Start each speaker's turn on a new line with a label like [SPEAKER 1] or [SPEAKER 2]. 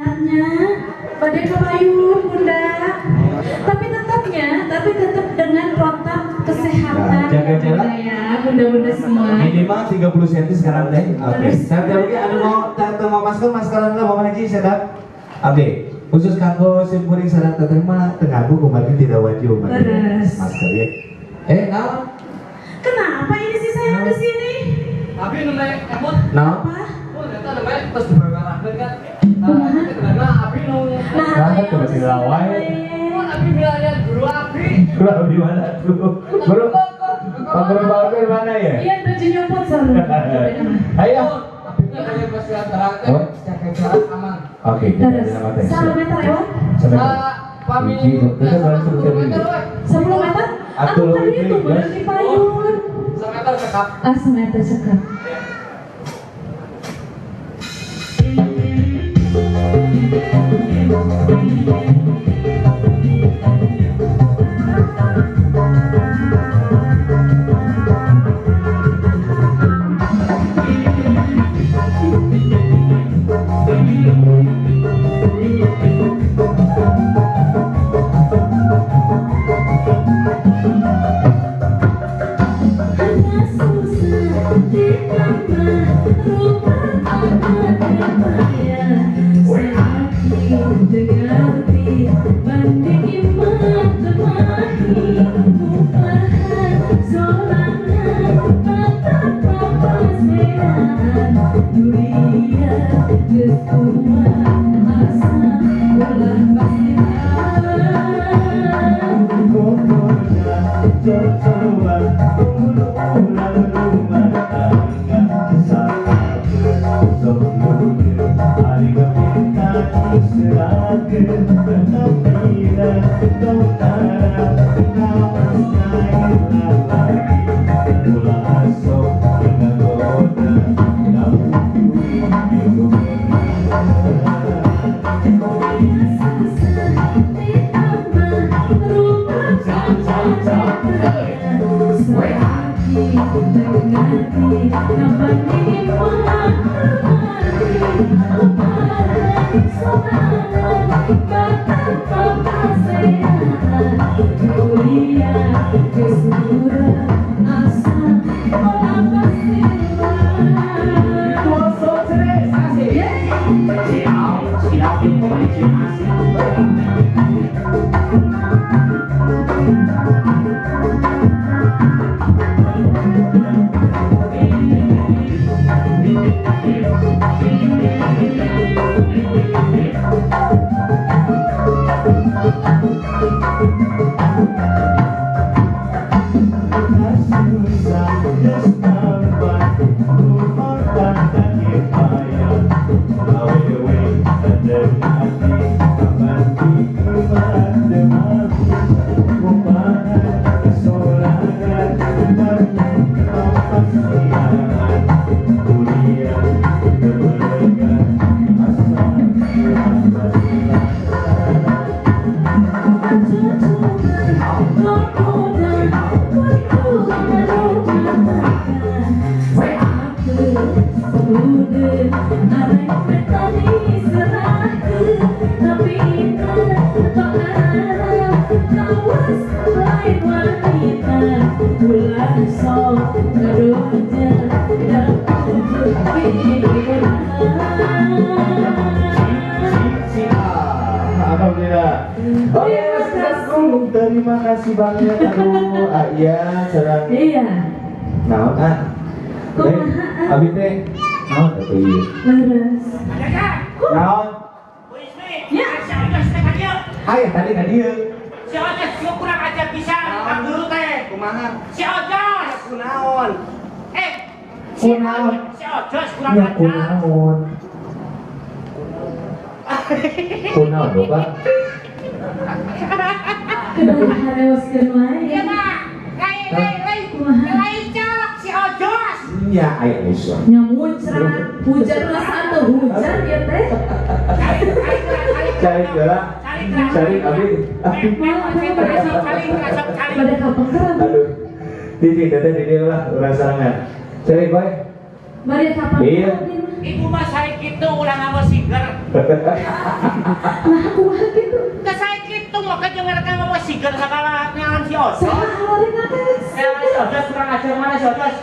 [SPEAKER 1] Nya, badai kapayun, Bunda. Tapi tetapnya, tapi tetap dengan protap kesehatan.
[SPEAKER 2] Nah, jaga
[SPEAKER 1] ya,
[SPEAKER 2] jarak.
[SPEAKER 1] Bunda ya, bunda-bunda semua.
[SPEAKER 2] Minimal 30 cm sekarang teh. Oke.
[SPEAKER 1] Terus.
[SPEAKER 2] Saya oke anu mau teu mau masker maskeran lah Bapak Haji setup. Oke. Khusus kanggo sim kuring sareng teteh mah teu nganggo kumargi tidak wajib pakai
[SPEAKER 1] Terus.
[SPEAKER 2] Masker ya. Eh, naon?
[SPEAKER 1] Kenapa ini sih saya di sini?
[SPEAKER 3] Abi nembe emot,
[SPEAKER 2] Naon?
[SPEAKER 1] Apa?
[SPEAKER 3] oh ternyata nembe terus dibawa Rahman kan. Nah, itu kenapa Abi nu
[SPEAKER 1] Nah,
[SPEAKER 2] Nah,
[SPEAKER 1] ayo,
[SPEAKER 2] tiba-tiba wae.
[SPEAKER 3] Oh, Abi wilayah guru Abi.
[SPEAKER 2] Guru di mana tuh? Guru Pak Guru Pak mana ya?
[SPEAKER 1] Iya, baju nyopot soalnya.
[SPEAKER 2] Ayo.
[SPEAKER 3] Abi namanya pas lihat terang teh,
[SPEAKER 2] Oh.
[SPEAKER 3] jaga jarak aman.
[SPEAKER 2] Oke, kita
[SPEAKER 1] Terus,
[SPEAKER 2] nama teh.
[SPEAKER 1] salam meter ya, Wak?
[SPEAKER 2] Sampai.
[SPEAKER 3] Pami
[SPEAKER 2] Hiji, kita baru sebutnya dulu.
[SPEAKER 3] meter we.
[SPEAKER 1] 10 meter?
[SPEAKER 2] Atuh
[SPEAKER 1] Atuh tadi
[SPEAKER 2] lebih,
[SPEAKER 1] itu
[SPEAKER 2] guys.
[SPEAKER 1] bener di payun.
[SPEAKER 3] Semeter cekap.
[SPEAKER 1] Ah, semeter cekap. Hanya susah ditambah rumah tangga Semakin dengarti banding iman temahi Upahan sorangan mata papasean Dunia geus kumaha asa ulah pastian.
[SPEAKER 2] Alhamdulillah. Oke, terima kasih banget. Aduh, iya, sareng.
[SPEAKER 1] Iya.
[SPEAKER 2] Naon ah?
[SPEAKER 1] Kumaha, ah?
[SPEAKER 2] Abi teh naon atuh ieu?
[SPEAKER 1] Leres.
[SPEAKER 2] Naon?
[SPEAKER 1] Ya.
[SPEAKER 2] Aya tadi ka dieu.
[SPEAKER 4] Si Ojas lu kurang ajar bisa, Kang Guru teh.
[SPEAKER 3] Kumaha?
[SPEAKER 4] Si Ojas.
[SPEAKER 3] Kunaon?
[SPEAKER 4] Eh, si
[SPEAKER 2] Kunaon?
[SPEAKER 4] Si Ojas kurang
[SPEAKER 2] Ya
[SPEAKER 4] ajar.
[SPEAKER 2] kunaon? Kunaon, Bapak?
[SPEAKER 1] Kedah harewaskeun wae.
[SPEAKER 4] Iya, Pak. Lain, lain, lain. Lain colok si Ojas.
[SPEAKER 2] Ya, aya geus.
[SPEAKER 1] Nyamuncrat, hujan rasa teu hujan ya teh.
[SPEAKER 4] Cari, cari, cari.
[SPEAKER 2] Cari geura.
[SPEAKER 4] Cari, cari.
[SPEAKER 2] Cari abi.
[SPEAKER 4] Cari, cari, cari.
[SPEAKER 1] Pada kapengker.
[SPEAKER 2] Aduh. Titik teteh di dieu lah urang sarangan. Cari boy.
[SPEAKER 1] Bade kapan?
[SPEAKER 2] Iya.
[SPEAKER 1] Abdi mah.
[SPEAKER 4] Ibu mah saya kitu ulah nganggo siger.
[SPEAKER 1] Nah, kumaha kitu?
[SPEAKER 4] Ke saya kitu mah jeung mereka nganggo siger sakala neangan si Odos.
[SPEAKER 1] Saha awarina teh?
[SPEAKER 4] Neangan si Odos kurang ajar mana si Odos?